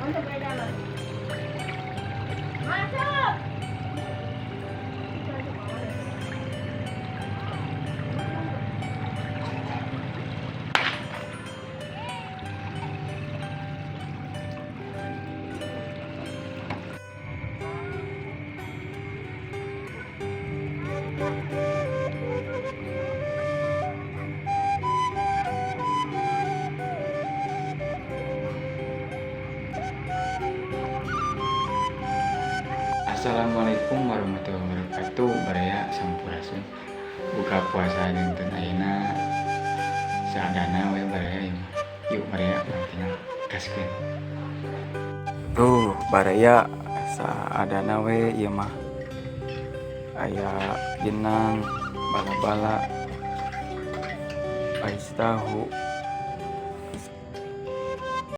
Untuk beda mah. Masuk. Assalamualaikum warahmatullahi wabarakatuh. Baraya, sampurasun. Buka puasa dinten ayeuna saadana we, baraya, ieu mah. Yuk, baraya, urang tinggal gaskeun. Tuh, baraya, saadana we ieu mah. Aya jenang, bala-bala, pais tahu.